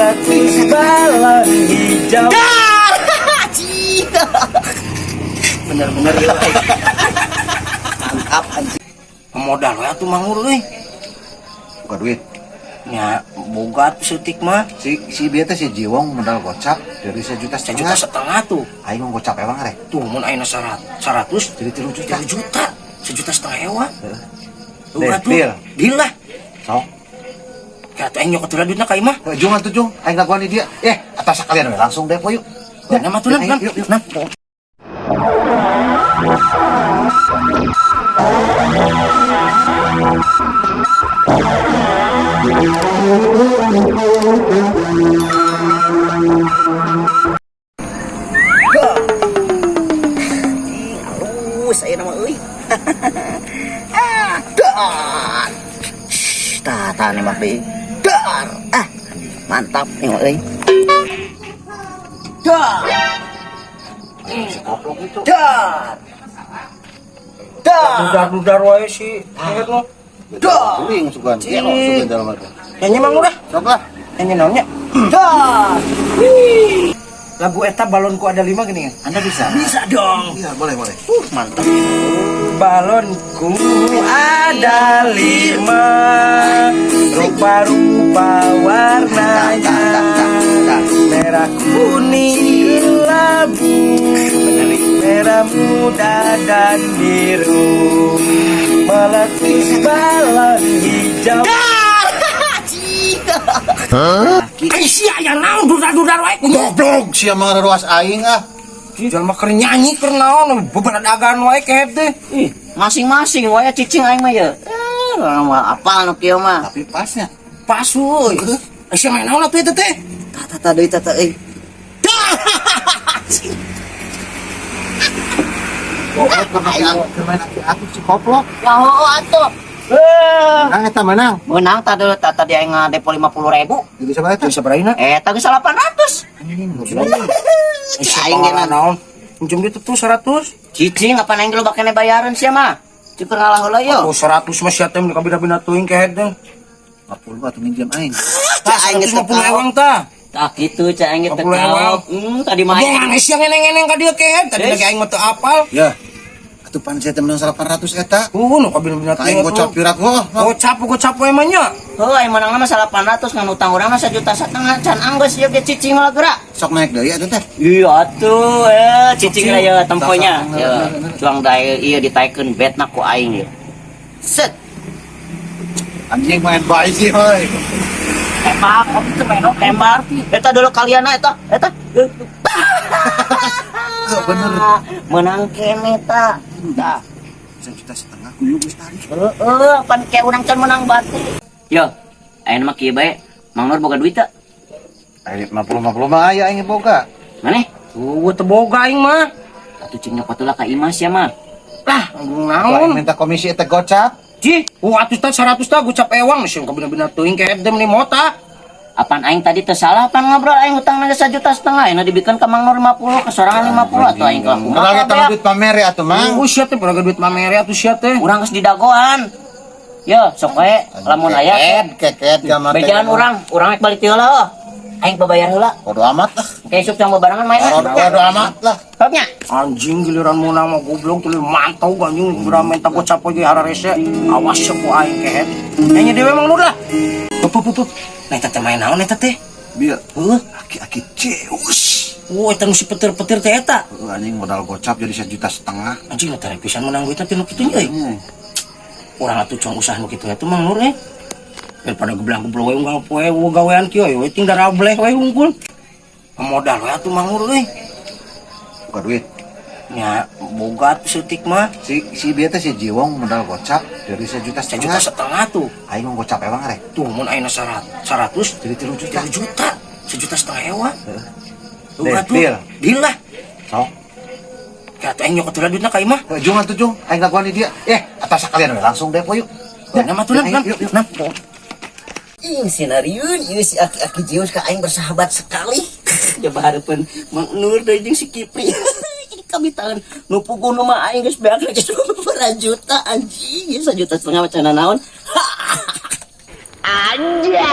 Meletus balon hijau. Bener-bener ya. Mantap, anjing. Modal we atuh, Mang Nur euy. Buka duit. Nya boga atuh seutik mah. Si si bieu teh si Jiwong modal gocap dari sejuta sejuta setengah. Setengah tuh. Aing mau gocap ewang rek. Tuh, mun ayeuna 100 jadi 3 juta. 3 juta. 1,5 juta ewa. Heeh. Tuh Deh, atuh. deal. Deal lah. Sok. Kayak atuh aing nyokot heula duitna ka imah. Eh, Jung atuh, Jung, aing lakuan di dia. Eh, atas sekalian we langsung depo yuk. Ya, nama tuh, nam, Ayo, nam, yuk, yuk. Nam. Anjing, halus aya nama euy. Ah, dar. Shh, tah tah nembak deui. Dar. Ah, mantap nih mah euy. Dar. Si koplok itu. Dar. Dar. Dudar-dudar wae si Kehet mah. Dar. Guling sugan. Iya kok sugan dalam mata. Nyanyi, Mang Nur, ah. Sok lah. Nyanyi naonnya? Dar. Lagu eta "Balonku Ada Lima" gini ya? Anda bisa? Bisa dong. Iya, boleh, boleh. Mantap. Balonku ada lima, rupa-rupa warnanya, merah, kuning, kelabu, merah muda dan biru. Meletus balon hijau. Ai sia aya naon dudar-dudar wae kunyuk. Goblok, sia mah ruas aing ah. Jalma keur nyanyi keur naon beberadagan wae kehet teh. Ih, masing-masing wae cicing aing mah ya. Eh, urang mah apal nu kieu mah. Tapi pasnya. Pas euy. Ai sia main naon atuh eta teh? Tah tah tah deui tah tah euy. Goblok keur main aki-aki si koplok. Ya heueuh atuh. Eh, Menang eta menang. Menang tadi tadi aing ngadepo 50.000. Jadi sabaraha eta? Sabaraha? Eh, tadi 800. Anjing, goblok. Aing ge naon? Minjem duit tuh 100. Cicing apa aing loba kene bayaran sia mah. Cukur ngalah heula yo. Oh, 100 mah sia teh kabina-bina teuing kehet teh. 50 mah atuh minjem aing. Cak aing ge 150 ewang tah. Tah kitu cak aing ge teu 50 ewang. Tadi mah aing. Bongan sia ngeneng-ngeneng ka dieu kehet. Tadi Yes. lagi aing mah teu apal. Ya. Atuh pan sia teh menang 800 eta. Nu kabina-bina Ka aing gocap pirak wah. Gocap gocap we mah nya. Heuh, aing menang mah 800 ngan utang urang mah 1,5 juta can anggeus ieu ge cicing lah geura. Sok naik deui atuh teh. Iya atuh, eh cicing lah ya temponya. Bener, Ya, bener, bener. cuang dae ieu ditaekeun betna ku aing ieu. Set. Anjing main bae sih heuy. Tembak, oh itu main tembak. Eta dulu kalian eta, eta. Bener. Menang kene ta. Tah. 1,5 juta kuyuk geus tadi. Heeh, pan kayak urang can menang batu. Yo, ayeuna mah kieu bae. Mang Nur boga duit teu? Aing 50 50 mah aya aing boga. Maneh? Tuh teu boga aing mah. Atuh cing nyokot lah ka imah sia mah. Lah, ngomong Atuh aing naon? minta komisi eta gocap. Cih, atuh teh 100 tah gocap ewang sia kabina-bina teuing kehet teh meuni mota. Apan aing tadi teu salah pan ngobrol aing utang na 1,5 juta aing dibikeun ka Mang Nur 50 ke sorangan 50 atuh aing kalah Kalau kumaha kita beak. duit pamer ya atuh Mang. Oh, sia teh pernah duit mamere atuh sia teh. Urang geus didagoan. Yo, sok wae lamun aya Keket, keket gamar teh. bejaan urang, urang rek balik ti heula heuh. Aing babayar heula. Bodo amat lah. Oke, isuk jang babarengan main. Bodo amat lah. Soknya. Anjing giliran menang mah goblok tuh mantau anjing urang minta gocap aja hararese. Awas sia ku aing kehet. Nyanyi dewe Mang Nur lah. Pup pup pup. Nah eta teh main naon eta teh? Bieu Heuh. aki-aki Zeus. Oh, eta nu si petir-petir teh eta. Heuh, anjing modal gocap jadi 1,5 juta. Anjing eta rek pisan menang duit teh nu kitu nya euy. Urang atuh cong usaha nu kitu atuh, Mang Nur eh. Daripada geblang-geblong we unggal poe gawean kieu we ting darableh we hungkul. Modal we atuh, Mang Nur euy. Buka duit. Nya boga atuh seutik mah. Si si bieu teh si Jiwong modal gocap dari sejuta sejuta setengah. Setengah tuh. Aing mau gocap ewang rek. Tuh mun ayeuna 100 jadi 3 juta. 3 juta. 1,5 juta ewa. Heeh. Tuh Deh, atuh. deal. Deal lah. Sok. Kayak atuh aing nyokot heula duitna ka imah. Eh, Jung atuh Jung, aing lakuan di dia. Eh, atas sekalian we langsung depo yuk. Ya, nama tuh nam Ayo, nam yuk, yuk. Nam. Ih, sinariun ieu si aki-aki Zeus ka aing bersahabat sekali. Coba hareupeun Mang Nur deui jeung si Kipri. Ini kami tahun nu puguh nu mah aing geus beak geus beberapa juta anjing. Ieu 1,5 juta macana naon. Anjay.